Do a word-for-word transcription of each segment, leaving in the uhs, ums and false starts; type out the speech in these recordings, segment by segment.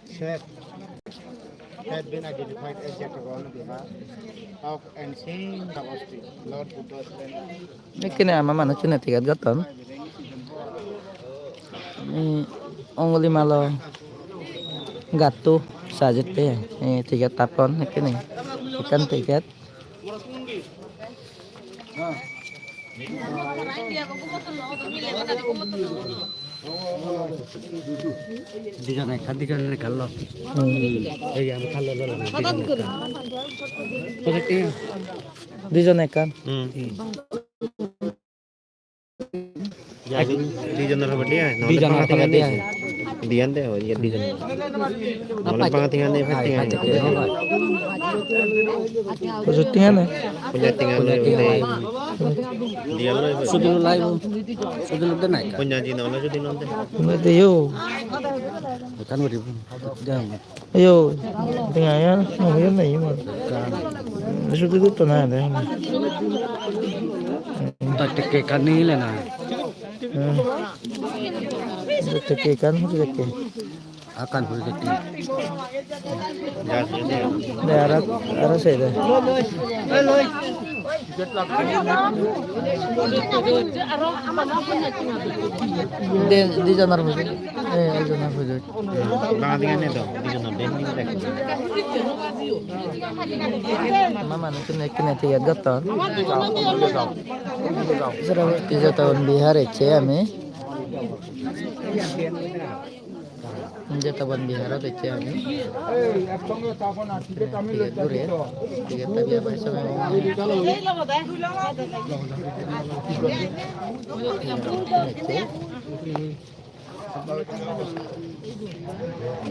Seth had been identified as Jetogon Vihar of Ancient Augustine, Lord Buddha's friend. Ekkene ama manuchune ticket gotton. Onguli malo gatto sajette, eh, ticket tappon ekkene. Ekkan ticket. Dijone ekkan, dijone ekkan lo. Hmm. Ei ami khallo lo, dijone ekkan. Kosek tiya? Dijone ekkan. Hmm. Dijonor hobo tiya, nole dijonor hobo tiya. Diyan de, oi, dijon. Nole banga tiya ne, phat tiya ne. Pojot tiya ne? Pojot tiya ne. Diyan lo. Sudu lo laibo. Sudu lo de nai. Punya ji nole sudu lo de. Nole de yo. Kan wari. Ayo, tinggal ya, mau ya, mau ya. Sudu lo to na de. Tekke ekkan nigile na. Hmm. Tekke ekkan, tekke. Ekkan puri tekke. De, aro, aro se de. De, dijonar puri. Eh, dijonar puri. Banga diyan ne do, dijonar den ni de. Ama manuchune ekkene ticket gotton. Sora bosti Jetobon Bihar ecche ami. Jetobon Biharot ecche ami. Ticket guri, ticket ta biya pai sobe.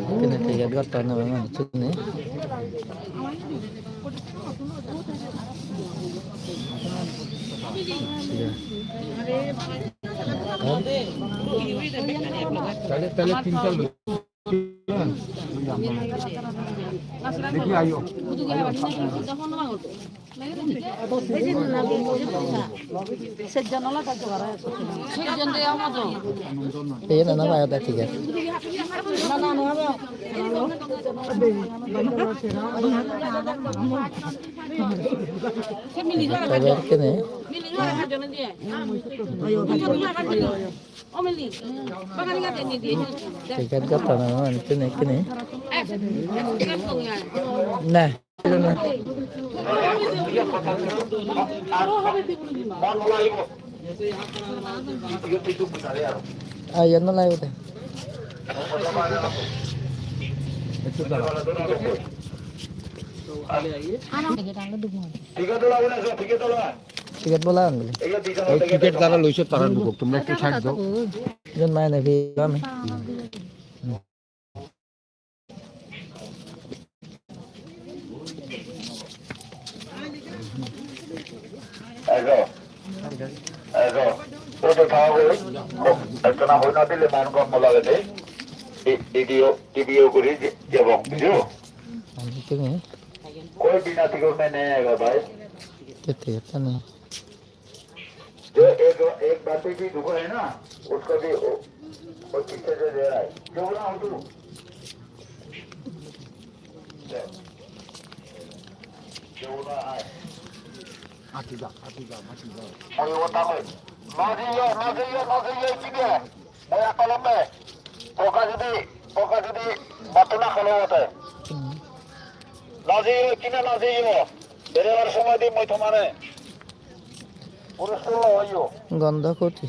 Ekkene ticket gotton oi manuchune. Tale, tale tinta lo. Dekhi ayo. Iyen ana bayo de ticket. Ebar kene. Ticket gotton na, kene, kene. Na. Ah, iyan no lagebo de. Ticket bola an bole. Ei ticket jara loise tara dugok, tumra ekku side do. Jon mai na phi ami. Ego. Ego. Oto thago. Ekko na hoi na dile man gom lage de. Di-, D D O, D D O guri je-, jebong, bujo? Ani tumi? Koi bina tigo mene ego bhai. Tete tane. जो एक, एक बाटी भी डूबा है ना, उसको भी वो, वो पीछे से दे रहा है। क्यों ना हो तू? क्यों ना आए? आती जा, आती जा, आती जा। अरे वो तब, ना जाइए, ना जाइए, ना जाइए, ठीक है? Mui ekka lombe, poka judi, poka judi bhatto na khelo hote. Hmm. Na jeyo, kine na jeyo. Berebar somoy di mui tomare. Puriskar oiyo. Gondo koti.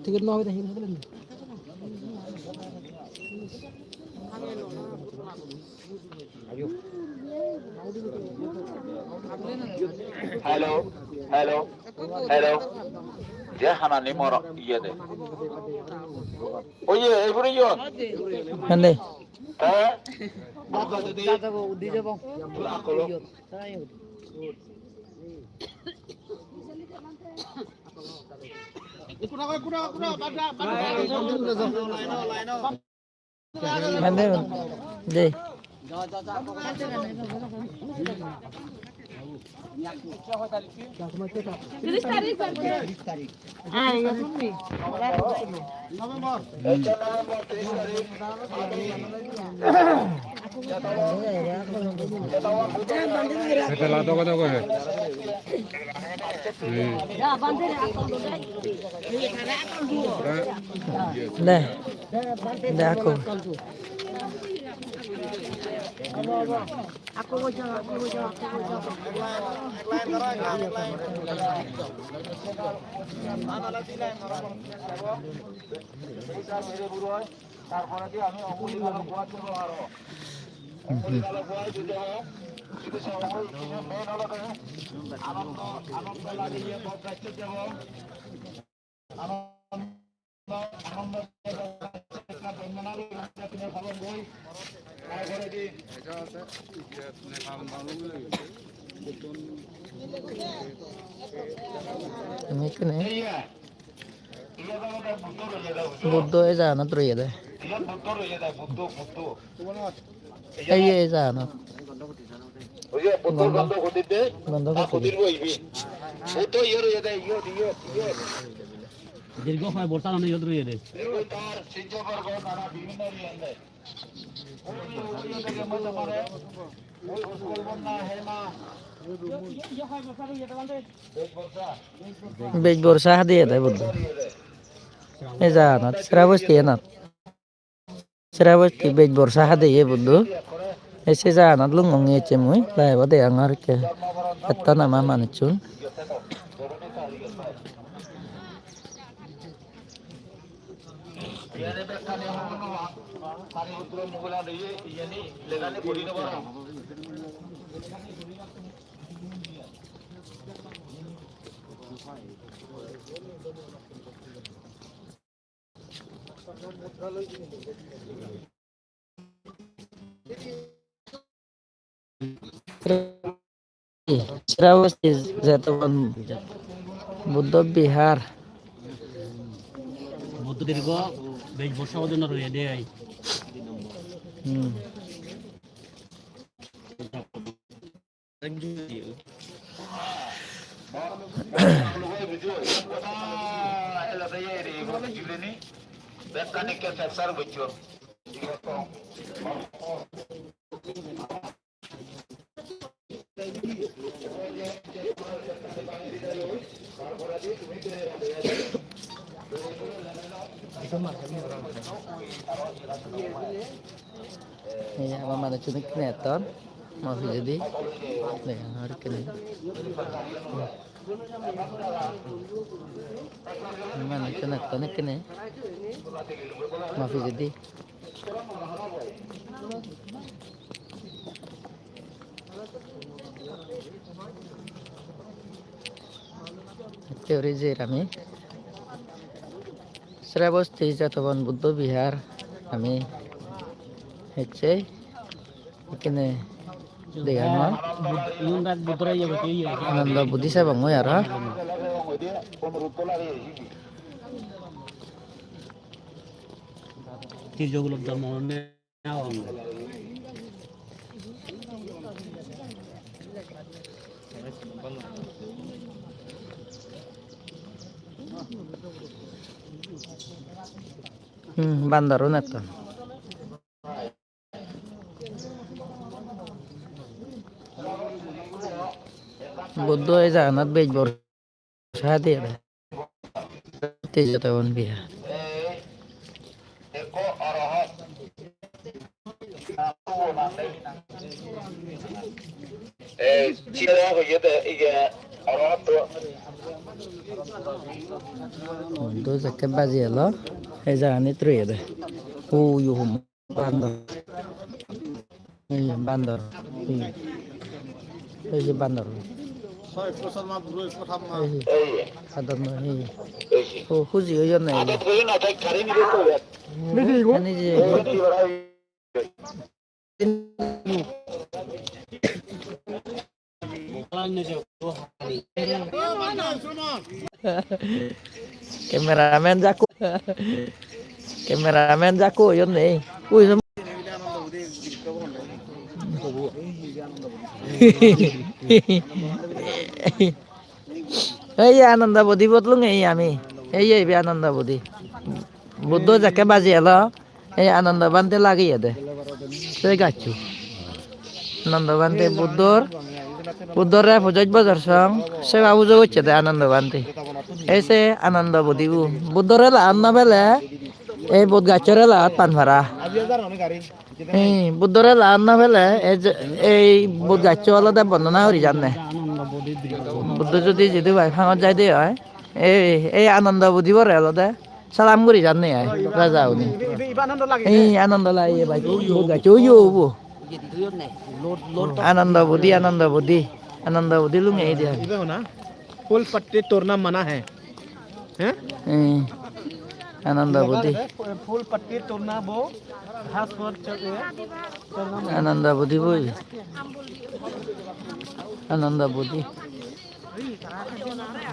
Ticket no hobe de, hin hobe de. Hello, hello, hello. Je hanani mor iye de. Oye, ei buri yon. Hende. Te? Dada bo, udi jabo. Pura akolo. Mande, de. Eta la toka toka he. Hmm. De. De ako. তারপরে দিয়ে আমি অমুলি কালো গোয়ার জন্য আরো অমুলি কালো গোয়ায় যদি হয়, যদি সে অমুলি কিছু মেন হলো, আনন্দ, আনন্দ লাগিয়ে বরদাস্ত দেব। আনন্দ, আনন্দ, বন্দনা রইল, তুমি পালন করি। তারপরে দিয়ে Ami ekkene Buddho ei jaganot roye de. Ei, ei jaganot. Gondo, gondo gotte. Dirgho hoy borsa nane iyot roye de. Bej borsa hade ede Buddho. Ei jaganot, Srabosti enot. Srabosti bej borsa hade ye Buddho. Ei se jaganot lungong ecche mui. Live-ot degongor ekke. Etton ama manuchun. Srabosti Jetobon Buddho Vihar. Buddho dirgho bej borsa odino roye de ai. Hmm. Ei abar manuchchun ekkene etton, mo pijedi. Degong ar ekkene. Manuchchun etton ekkene, mo pijedi. Ecche guri jer ami Srabosti Jetobon Buddho Vihar ami ecche ekkene degongor. Ananda Buddhi sebong mui aro. Tirjogulot jonmo onne. Hmm, bandorun etton. Buddho ei jaganot bej bor sadi ede. Te Jetobon Vihar. Buddho jekke baji elo, ei jaganit roye de. Hu yu hum. Bandor. Ei je bandor. Ei. Ei je bandor. Ei, adon no, ei. O, huji oyon na, ei. Ani je. Cameraman jakko. Cameraman jakko oyon nei. Ui, ei Ananda Bodhi bot lungei ami. Ei, ei, ibe Ananda Bodhi. Buddho jekke baji elo. Ei Ananda Bhante lageye de. Se gaccho. Ananda Bhante Buddhor, Buddhore pojoj bojor song seba pujo gocche de Ananda Bhante. Ei se Ananda Bodhi bu. Buddhore la anna bele, ei bod gacchore la at pan para. Ei, Buddhore la anna pele, ei je, ei bod gaccho olode bondona guri janne. Buddho jodi jedi bai phangot jaide oi, ei, ei Ananda Bodhi bore olode salam guri janne ai, raja uni. Ei Ananda lage, ei bai, bod gaccho uyo ubo. Ananda Bodhi, Ananda Bodhi, Ananda Bodhi lunge ei de. फूल पत्ती तोड़ना मना है। हैं? Hmm. Ananda Bodhi. फूल पत्ती तोड़ना वो घास पर चढ़ के तोड़ना मना। Ananda Bodhi boi. Ananda Bodhi.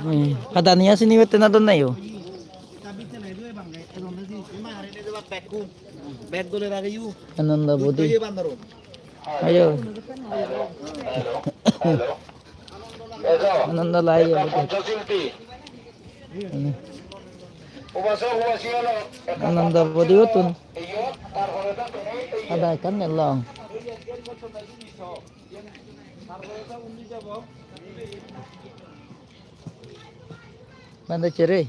Hmm. Pada niya sini wete na don nayo. Ananda Bodhi. Ayo. Ananda lai ye bodhi. Hmm. Ananda Bodhi utun. Ada ekkan nelong. Bhante chere.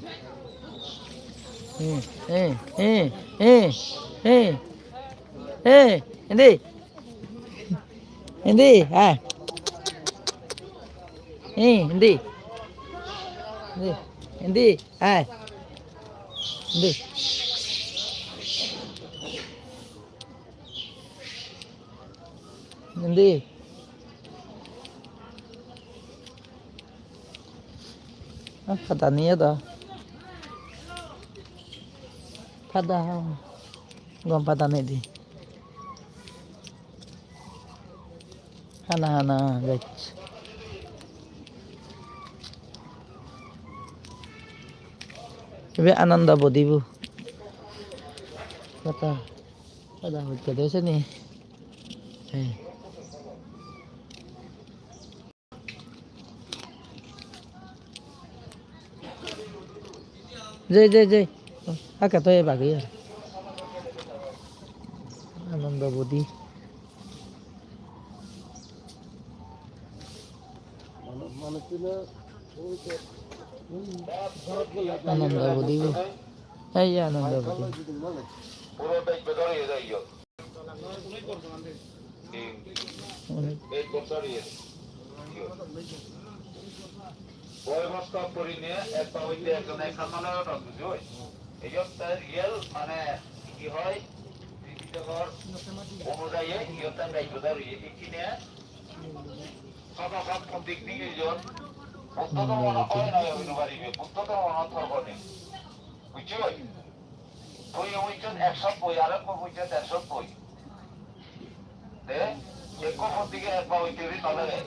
Eh, eh, eh, eh, eh. Eh, indi. Indi, ah. Eh, indi. Indi, indi, ah. Indi. Indi. Ah, pada niye do. Pada, gom pada nei di. Hana hana gach. Ibe Ananda Bodhi bu. Pada, pada hojje de seni. He. Jai, jai, jai. Aka to e bagi ar. Ananda Bodhi. Ananda Bodhi. Ei Ananda Bodhi. Boi bostop gurinei ek babotte ekjone ekkan mane oton bujoi. Iyot te real mane hi hoi, Tripitokor onujayi iyot te bej bodar oye. Ikkine soto sot pondik nigijon. Buddho dhormo no hoi noi hoi no paribe. Buddho dhormo no torko nei. Bujjoi? Tui oichot ekshot boi, arekko oichot ekshot boi. De, ekko pondige ekba oite bi no lage.